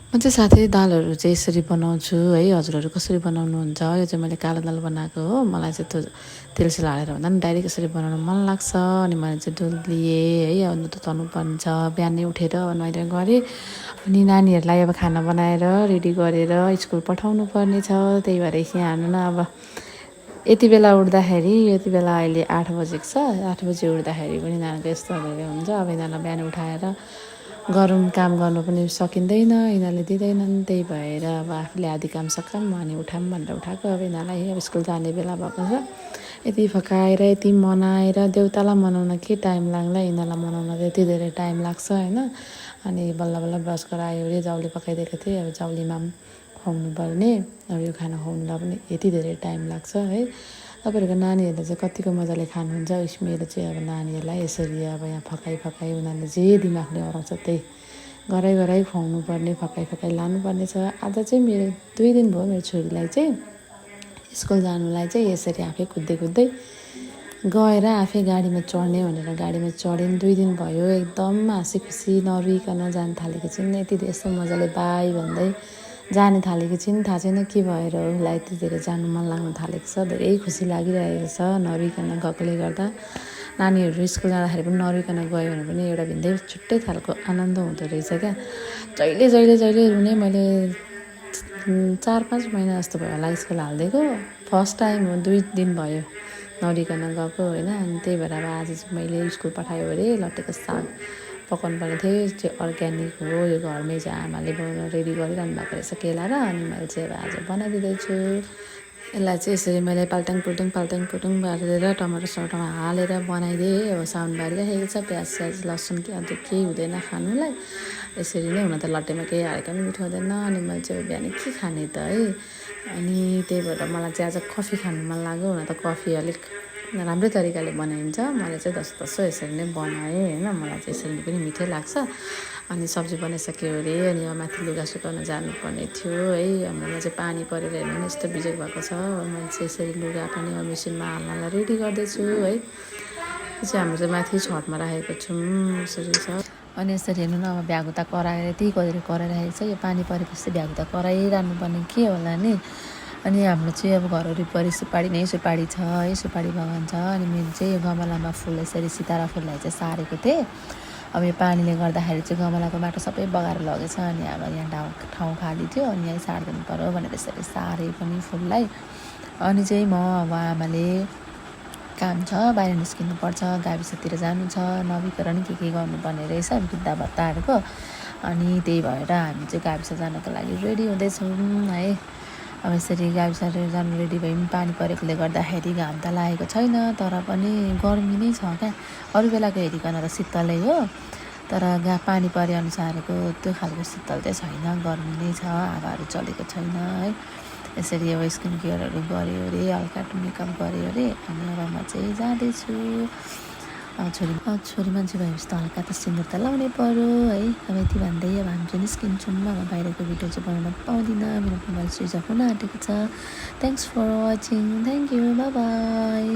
म चाहिँ साथै दालहरू चाहिँ यसरी बनाउँछु है। हजुरहरू कसरी बनाउनुहुन्छ? यो चाहिँ मैले कालो दाल बनाएको हो। मलाई चाहिँ त्यो तेलसेल हालेर भन्दा पनि डाइरेक्ट यसरी बनाउन मन लाग्छ। अनि मैले चाहिँ दुध लिएँ है, अब दुध पर्छ। बिहानै उठेर नुहाइ गरेँ। अनि नानीहरूलाई अब खाना बनाएर रेडी गरेर स्कुल पठाउनु पर्ने छ। त्यही भएर यहाँ हाल्नु न अब यति बेला उठ्दाखेरि यति बेला अहिले 8 बजेको छ। 8 बजे उठ्दाखेरि पनि नानीको यस्तो धेरै हुन्छ। अब यिनीहरूलाई बिहान उठाएर गरौँ, काम गर्नु पनि सकिँदैन, यिनीहरूले दिँदैनन्। त्यही भएर अब आफूले आधी काम सकाम अनि उठाऊँ भनेर उठाएको। अब यिनीहरूलाई अब स्कुल जाने बेला भएको छ। यति फकाएर यति मनाएर देउतालाई मनाउन के टाइम लाग्ला, यिनीहरूलाई मनाउन त्यति धेरै टाइम लाग्छ होइन। अनि बल्ल बल्ल ब्रस गरायो अरे जाउले पकाइदिएको थिएँ। अब जाउलीमा पनि खुवाउनु पर्ने। अब यो खाना खुवाउनुलाई पनि यति धेरै टाइम लाग्छ है। तपाईँहरूको नानीहरूले चाहिँ कतिको मजाले खानुहुन्छ। मेरो चाहिँ अब नानीहरूलाई यसरी अब यहाँ फकाइ उनीहरूले जे दिमागले हराउँछ त्यही गराइ खुवाउनु पर्ने, फकाइ लानुपर्ने छ। आज चाहिँ मेरो 2 दिन भयो मेरो छोरीलाई चाहिँ स्कुल जानुलाई चाहिँ यसरी आफै कुद्दै गएर आफै गाडीमा चढ्ने भनेर गाडीमा चढेँ। 2 दिन भयो एकदम हाँसी खुसी नरुइकन जान थालेको छिन्। यति यस्तो मजाले बाई भन्दै जाने थालेको छिन्। थाहा छैन के भएर उसलाई यति धेरै जानु मन लाग्न थालेको छ। धेरै खुसी लागिरहेको छ नरुइकन गएकोले गर्दा। नानीहरू स्कुल जाँदाखेरि पनि नरुइकन गयो भने पनि एउटा भिन्दै छुट्टै खालको आनन्द हुँदो रहेछ क्या। जहिले रुने। मैले 4-5 महिना जस्तो भयो होला स्कुल हालिदिएको। फर्स्ट टाइम हो, 2 दिन भयो नरिकन गएको होइन। अनि त्यही भएर अब आज चाहिँ मैले स्कुल पठायो अरे लट्टेको साग पकाउनु पर्ने थियो। चाहिँ अर्ग्यानिक हो, यो घरमै चाहिँ आमाले रेडी गरिरहनु भएको रहेछ केलाएर। अनि मैले चाहिँ अब आज बनाइदिँदैछु। यसलाई चाहिँ यसरी मैले पाल्टाङ पुल्टुङ पारेर टमाटर हालेर बनाइदिएँ। अब साउन बारिरहेको छ। प्याज लसुन के अन्त केही हुँदैन खानुलाई। यसरी नै हुन त लट्टेमा केही हालेको पनि मिठो हुँदैन। अनि मैले चाहिँ बिहान के खाने त है। अनि त्यही भएर मलाई चाहिँ आज कफी खानु मन लाग्यो। हुन त कफी अलिक राम्रै तरिकाले बनाइन्छ। मैले चाहिँ जस्तो यसरी नै बनाएँ होइन। मलाई चाहिँ यसरी पनि मिठै लाग्छ। अनि सब्जी बनाइसक्यो अरे। अनि अब माथि लुगा सुकाउन जानुपर्ने थियो है। हाम्रोमा चाहिँ पानी परेर हेर्नु नि यस्तो बिजोग भएको छ। मैले चाहिँ यसरी लुगा पनि अब मेसिनमा हाल्नलाई रेडी गर्दैछु है। यो चाहिँ हाम्रो चाहिँ माथि छतमा राखेको छौँ, यसरी छ। अनि यसरी हेर्नु न अब भ्यागुता कराएर यति कराइरहेको छ। यो पानी परेपछि भ्यागुता कराइरहनु पर्ने के होला नि। अनि हाम्रो चाहिँ अब घर वरिपरि सुपारी छ है, सुपारी बगान छ। अनि मैले चाहिँ यो गमलामा फुल यसरी सितारा फुललाई चाहिँ सारेको थिएँ। अब यो पानीले गर्दाखेरि चाहिँ गमलाको माटो सबै बगाएर लगेछ। अनि अब यहाँ ठाउँ खाली थियो। अनि यहीँ सारिदिनु पर्यो भनेर यसरी सारेँ पनि फुललाई। अनि चाहिँ म अब आमाले काम छ, बाहिर निस्किनुपर्छ, गाविसतिर जानु छ, नवीकरण के गर्नुपर्ने रहेछ वृद्ध भत्ताहरूको। अनि त्यही भएर हामी चाहिँ गाविस जानको लागि रेडी हुँदैछौँ है। अब यसरी गाविसतिर जानु रेडी भयौँ। पानी परेकोले गर्दाखेरि घाम त लागेको छैन, तर पनि गर्मी नै छ क्या। अरू बेलाको हेरिकन त शीतलै हो, तर पानी परे अनुसारको त्यो खालको शीतल चाहिँ छैन, गर्मी नै छ, हावाहरू चलेको छैन है। यसरी अब स्किन केयरहरू गऱ्यो अरे, हल्का मेकअप गऱ्यो अरे। अनि अब म चाहिँ जाँदैछु। छोरी मान्छे भएपछि त हल्का त सिन्दुर त लाउनै पर्यो है। अब यति भन्दै अब हामी चाहिँ निस्किन्छौँ। अब बाहिरको भिडियो चाहिँ बनाउन पाउँदिनँ, मेरो मोबाइल स्विच अफ हुन आँटेको छ। Thanks for watching, thank you, bye by.